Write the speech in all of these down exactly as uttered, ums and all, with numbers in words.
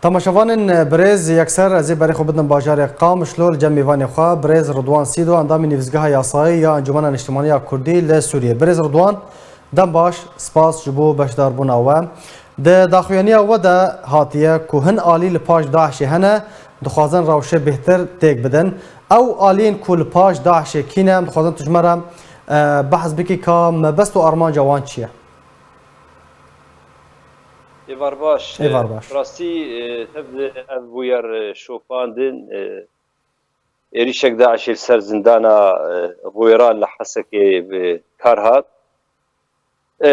Temaşevanên birêz, yekser ez ê berê xwe bidim bajarê Qamişlo li cem mêvanê xwe, birêz Ridwan Sîdo, endamê Nivîzgeha Yasayî ya Encûmena Niştimanî ya Kurdî li Sûriyê. Birêz Ridwan, dem baş, spas ji bo beşdarbûna we. Di daxuyaniya we de hatiye ku hin alî li paş DAIŞê hene, dixwazin rewşê bêhtir têk bidin. Ew aliyên ku li paş DAIŞê kî ne, em dixwazin tu ji me re, e, behs bikî ka mebest û armanca wan çi ye? Êvar baş. Êvar baş. Bi rastî, e, tev ev bûyer, e, şopandin, e, êrîşek DAIŞê li ser zindana, e, Xwêran li Hesekê bi kar hat. E,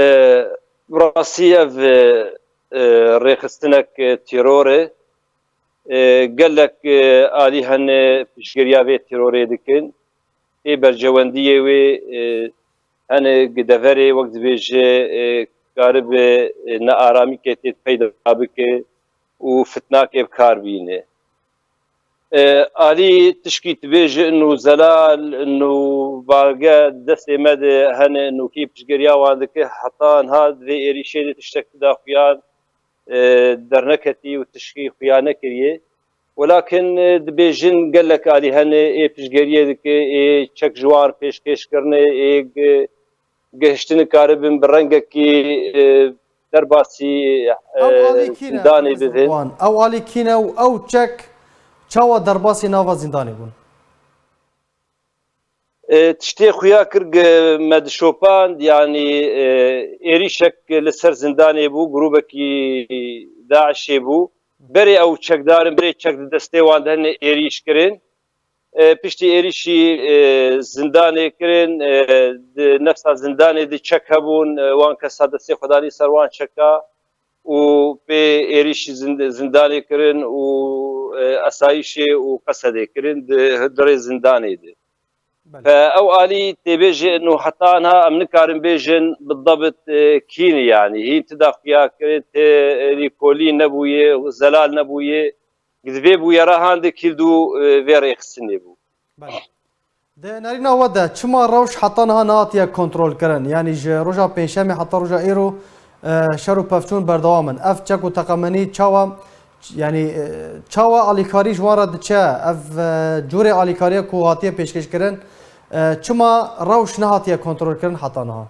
bi rastî ev, e, e, rêxistinek, e, teror e. E, gelek, e, alî hene piştgiriya vê terorê dikin. Ê berjewendiyê wê, e, hene gi deverê wek dibêje, e, karibe, e, nearamîkê tê peyda bike û fitnakê bi kar bîne. E, alî tişkî dibêje inu zelal, inu balge destê me de hene, inu kî piştgiriya wan dike, heta niha di vê êrîşê de tiştek daxuyan, e, derneketî û tişkî xuya nekiriye. Welakin, e, dibêjin gelek alî hene ê piştgeriyê dike, ê çek ji wan pêşkêş kirine, ê gi-, gihiştin karibin bi rengekî, e, derbasî, e, Ew alî kî ne, zindanê Birêz bibin. Ridwan? Ew alî kî ne û ew çek çawa derbasî nava zindanê bûn? E, tiştê xuya kir, gi-, me dişopand, yanî, e, êrîşek li ser zindanê bû, grûbekî DAIŞê bû. Berê ew çekdarin, berê çek di destê wan de hene êrîş kirin. E, piştî êrîşî, e, zindanê kirin, e, di nefsa zindanê di çek hebûn, e, wan kesa destê xwe danî ser wan çeka û pê êrîşî zind-, zindanê kirin û, e, esayîşê û Qesedê kirin di hundirê zindanê de. Belê. Fe ew alî tê bêje inu heta niha em nikarin bêjin bi dabit, e, kî ne yanî. Hîn ti daxuya kirin, ti, e, lîkolî nebûye, zelal nebûye. Di vê bûyera han de kîl dû, e, vê rêxistinê bû. Belê. Di nerîna we de çima rewş heta niha nehatiye kontrolkirin? Yanî ji roja pêncşemê heta roja îro, e, şer û pevçûn berdewam in. Ev çek û teqemenî çawa, yanî, e, çawa alîkarî ji wan re diçe? Ev, e, cûrê alîkariye ku hatiye pêşkêşkirin, e, çima rewş nehatiye kontrolkirin heta niha?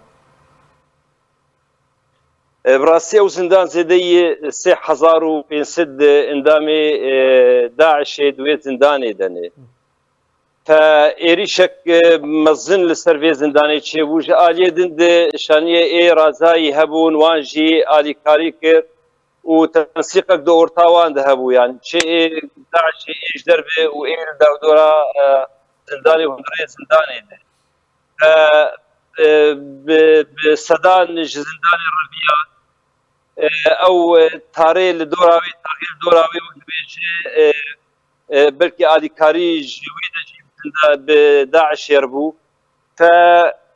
E, bi rastî ew zindan zêdeyî sê hezar û pênc sed endamê, e, DAIŞê di wê zindanê de ne. Te êrîşek, e, mezin li ser vê zindanê çêbû. Ji aliyê din de şaniyê ê razayî hebûn, wan jî alîkarî kir û tensîqek di orta wan de hebû. Yanî çi ê DAIŞê ê ji derve û ê li dewdora, e, zindanê hundirê zindanê de. E, e, bi, bi sedan ji zindanê reviya, e, ew, e, tarê li dora wê, taxê li dora wê wek dibêje, e, e, belkî alîkarî ji wê de jî zinda-, bi DAIŞê re bû. Te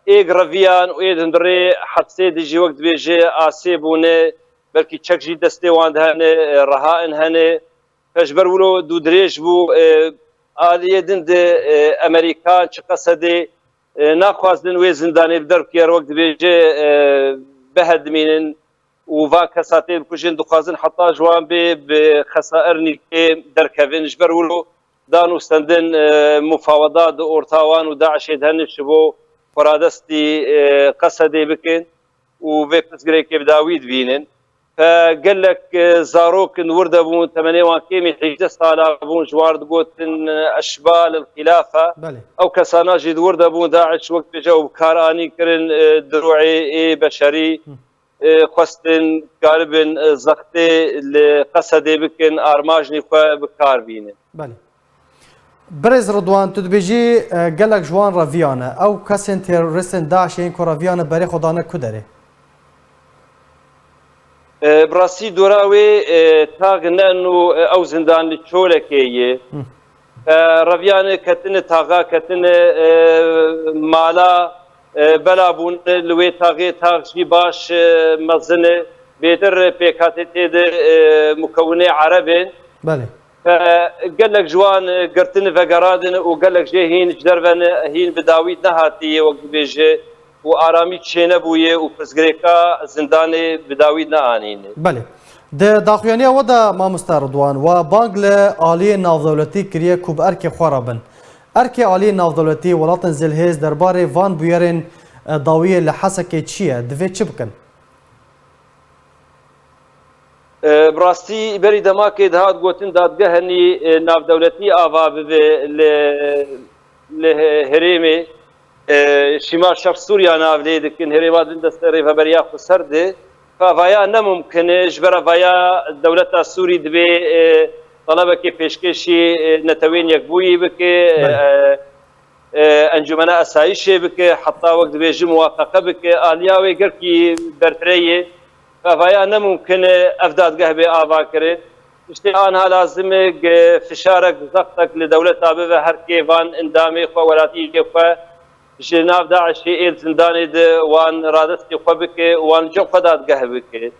êg reviyan û ê di hundirê hepsê de jî wek dibêje asê bûne, belkî çek jî destê wan de hene, e, reha in hene. Te ji ber wilo dû dirêj bû, e, aliyê din de, e, Emerîkan çi Qesedê, e, naxwazin wê zindanê bi derb kir, wek dibêje, e, bihedimînin û va kesa tê bikujin, dixwazin heta ji wan bê bi xesaernîkê derkevin. Ji ber wilo dan û stendin, e, mufaweda di orta wan û DAIŞê de hene ji bo xweradestî, e, Qesedê bikin û vê pirsgirêkê bi dawî dibînin. Te gelek, e, zarok in wir de bûn, temenê wan kêmî hejdeh sala bûn, ji wan re digotin, e, eşbal el xilafe. Belê. Ew kesana jî di wir de bûn, DAIŞ wek bêje û bi kar anî kirin, e, dirûê ê beşerî, Hı. e, xwestin karibin, e, zextê li Qesedê bikin, armajnî xwe bi kar bînin. Belê. Birêz Ridwan, tu dibêjî, e, gelek ji wan reviyane. Ew kesên teroristên DAIŞê yên ku reviyane berê xwe dane ku derê? E, bi rastî dora wê, e, tax ne û, e, ew zindan li Çolekê ye. Hı. E, reviyane ketine taxa, ketine, e, mala, e, bela bûne li wê taxê, tax jî baş, e, mezin e. Bêtir pêkhatê tê de, e, mukewinê Ereb in. Belê. Te gelek ji wan, e, girtin vegerandin û gelek jê hîn ji derve ne, hîn bi dawî nehatî ye, wek dibêje, û aramî çênebûye û pirsgirêka zindanê bi dawî neanîne. Belê. Di daxuyaniya we de, mamoste Ridwan, we bang li aliyê navdewletî kiriye ku bi erkê xwe re bin. Erkê aliyê navdewletî welatên zêlhêz derbarê van bûyerên, e, dawiyê li Hesekê çi ye? Divê çi bikin? E, bi rastî berî demakê dihat gotin dadgeh henî, e, navdewletî ava bibe li, li he-, herêmê. E, Şîma Şer Sûriya nav lê dikin, herêma din destê rêveberiya xweser de. Fa vaya ne mumkin e, ji ber vaya dewleta Sûrî divê, e, talebekê pêşkêşî, e, Neteweyên Yekbûyî bike, Belê. e, e, Encûmena Esayîşê bike, heta wek dibêjin muwafeqe bike, aliya wê gelkî berfireh ye. Fa vaya ne mumkin e ev dadgeh bê avakirin. Tiştê anha lazim e, ge fişarek zextek li dewleta bibe, her kê van endamê xwe, welatiyê xwe, ji nav DAIŞê ê li zindanê de wan radestî xwe bike û wan cem xwe dadgeh bike.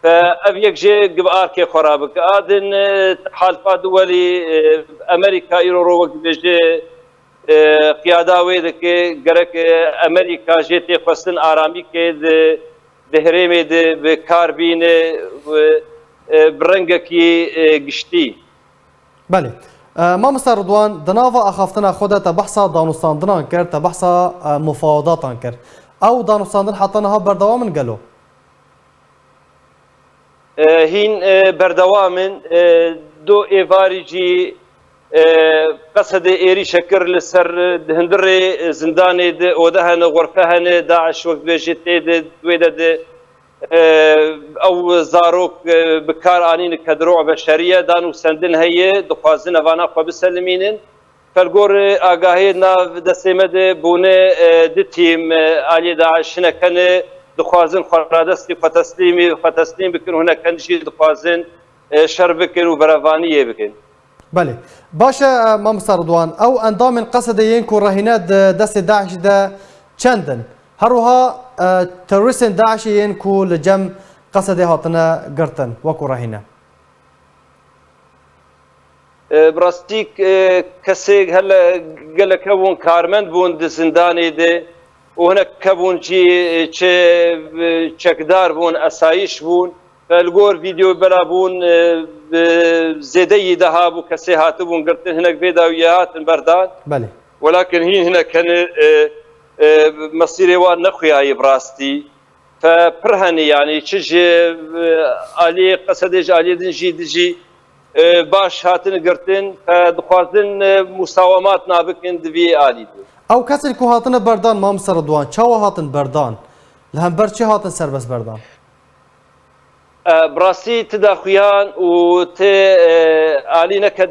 Fe ev yek jê gi bi arkê xwe re bike. A din, e, halifa duwelî, e, Amerîka îro ro wek dibêje, e, qiyada wê dike, gerek, e, Amerîka jê têxwestin aramîkê di, di herêmê de bi kar bîne, e, e, bi rengekî, e, giştî. Belê. E, Mamoste Ridwan, di nava axaftina xwe de te behsa danûstandinan kir, te behsa, e, mufawedatan kir. Ew danûstandin heta niha berdewam in gelo? E, hîn, e, berdewam in. E, do êvarî jî, e, Qesedê êrîşe kir li ser, e, di hundirê, e, zindanê de ode hene, xurfe hene, DAIŞ wek dibêje tê de, wê de di E, ew zarok, e, bi kar anîn ke diroa beşerî ye, dan û sendin heye, dixwazin evana xwe biselimînin. Fe li gor, e, agahiyê nav destê me de bûne, e, du tîm, e, aliyê DAIŞ hinek hene, dixwazin xwe radestî xwe teslîmî, xwe teslîm bikin û hinek hene jî dixwazin, e, şer bikin û berevaniyê bikin. Belê. Baş e, e, Mamosta Ridwan, ew endamên Qesedê yên ku rehîne di destê DAIŞ de çend in? Her wiha, e, terorîstên DAIŞê yên ku li cem Qesedê hatine girtin wekû rehîne? E, bi rastî, e, kesê hele gelek hebûn karmend bûn di zindanê de û hinek hebûn jî, e, çi, e, çekdar bûn, esayîş bûn. Li gor vîdeo bela bûn, e, bi zêdeyî daha bû kesê hatibûn girtin, hinek vê dawiyê hatin berdan. Belê. Welakin hîn hinek hene, e, e, mesîrê wan nexuyayî bi rastî. Fe pir hene, yanî çi ji, e, aliyê Qesedê, ji aliyê din jî dijî, e, baş hatin girtin. Fe dixwazin, e, musawemat nabikin di vî alî de. Ew kesên ku hatine berdan, Mamoste Ridwan, çawa hatin berdan? Li hember çi hatin serbest berdan? E, bi rastî ti daxuyan û ti, e, alî neket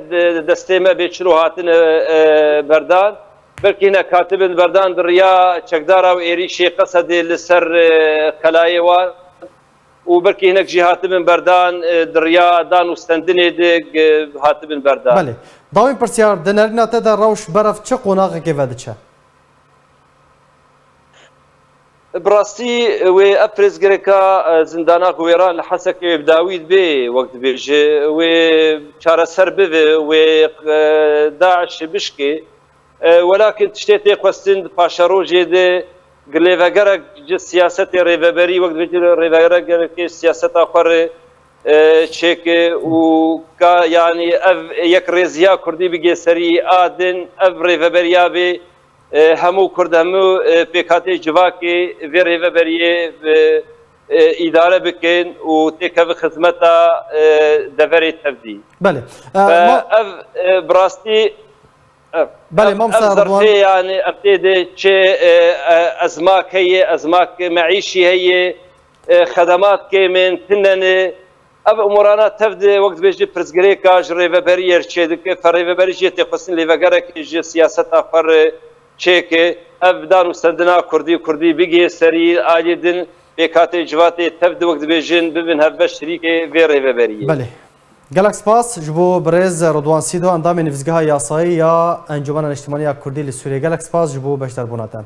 destê me bê çilo hatine, e, berdan. Belkî hinek hatibin berdan di riya çekdara û êrîşê Qesedê li ser, e, xelayê wan û belkî hinek jî hatibin berdan, e, di riya dan û stendinê de, e, hatibin berdan. Belê. Dawîn pirsyar, di nerîna te de rewş berev çi qonaxekê vediçe? Bi rastî wê ev pirsgirêka, e, zindana ku wêran li Hesekê wê bi dawî bê, wek dibêje, wê çareser bibe, wê, e, DAIŞ bişkê. E, welakin tiştê tê xwestin di paşerojê de gi lêvegerek ji siyasetê rêveberî, wek dibêje, rêvegerekê siyaseta xwe re, e, çêke û ka, yanî ev yekrêziya Kurdî bigê serî a din, ev rêveberiya bê, e, hemû Kurd, hemû, e, pêkhateyê civakê vê rêveberiyê, e, e, îdare bikin û têkevin xizmeta, e, deverê tevdî. Belê. E, Ve ma- ev, e, bi rastî, e, Belê, ev, Mamoste ev Erdogan. zerfê, yanî, ev tê de çi, e, e, ezmak heye, ezmak meîşî heye, e, xedemat kêm in, tune ne. Ev umurana tev de, wek dibêje, pirsgirêka ji rêveberiyê re çêdike, fe rêveberî jê tê xwestin lêvegerekê ji siyaseta xwe re çêke, ev dan û stendina Kurdî, Kurdî bigihê serî, aliyê din pêkhateyê civatê tev de, wek dibêjin, bibin hevbeş şirîkê vê rêveberiyê. Belê. Gelek spas ji bo birêz Ridwan Sîdo, endamê Nivîsgeha Yasayî ya Encûmena Niştimanî ya Kurdî li Sûriyê. Gelek spas ji bo beşdarbûna te.